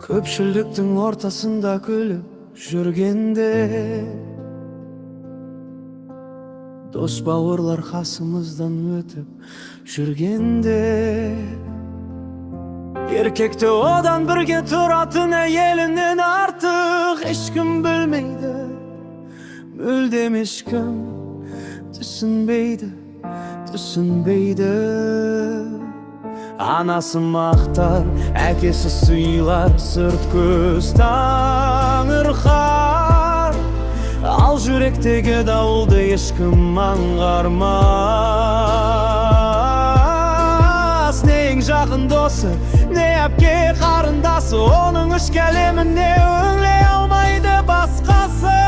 Көпшіліктің ортасында күліп жүргенде, дос бауырлар қасымыздан өтіп жүргенде, еркекті одан бірге тұратын әйелінен артық ешкім білмейді, мүлдем ешкім түсінбейді, түсінбейді. Анасы мақтар, әкесі сыйлар, сырт көз таңырқар, ал жүректегі дауылды ешкім аңғармас. Не ең жақын досы, не әпке қарындасы оның ішкі әлеміне үңіле алмайды басқасы.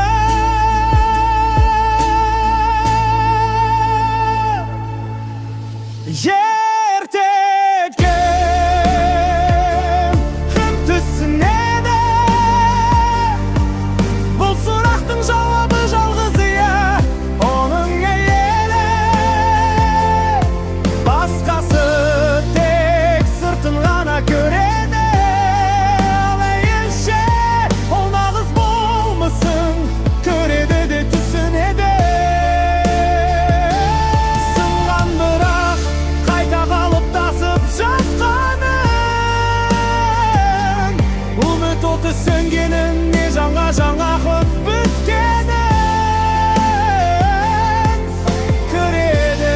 Еркек кім түсінеді? Бұл сұрақтың жауабы жалғыз: иә, оның әйелі. Басқасы тек сыртын ғана көреді, ал әйел ше, ол нағыз болмысын көреді де түсінеді. Сынған, бірақ қайта қалыптасып жатқанын, үміт оты сөнгенін, не жанға жаңа күн біткенін көреді,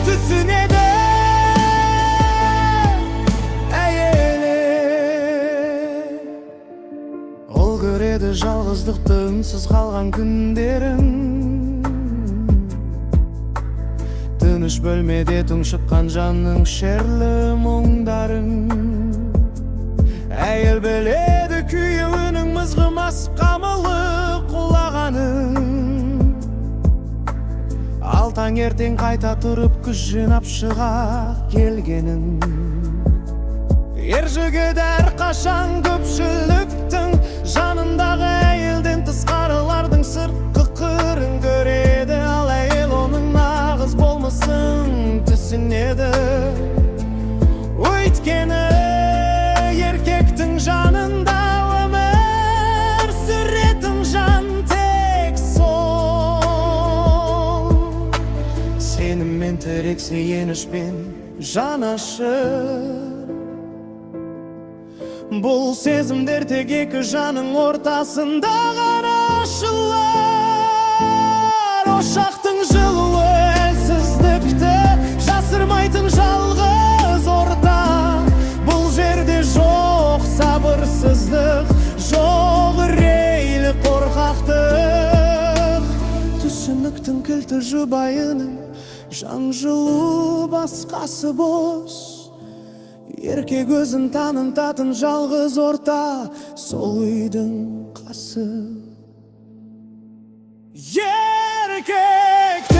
түсінеді әйелі. Ол көреді жалғыздықты, үнсіз қалған күндерін, тыныш бөлмеде тұншыққан жанның шерлі мұңдарын. Әйел біледі күйеуінің мызғымас қамалы құлағанын, ал таңертең қайта тұрып, күш жинап шыға келгенін. Ер жігіт әрқашан көпшіліктің жанындағы әйелден тысқарылардың сыртқы қырын көреді, ал әйел оның нағыз болмысын түсінеді. Өйткені еркектің жанында өмір сүретін жан тек сол сеніммен, тірек, сүйенішпен жанашыр. Бұл сезімдер тек екі жанның ортасында ғана ашылар. Ошақтың жылуы әлсіздікті жасырмайтын жалғыз орта. Бұл жерде жоқ сабырсыздық, жоқ үрейлі қорқақтық. Түсініктің кілті жұбайының жан жылу, басқасы бос. Еркек өзін танытатын жалғыз орта сол үйдің қасы. Еркек.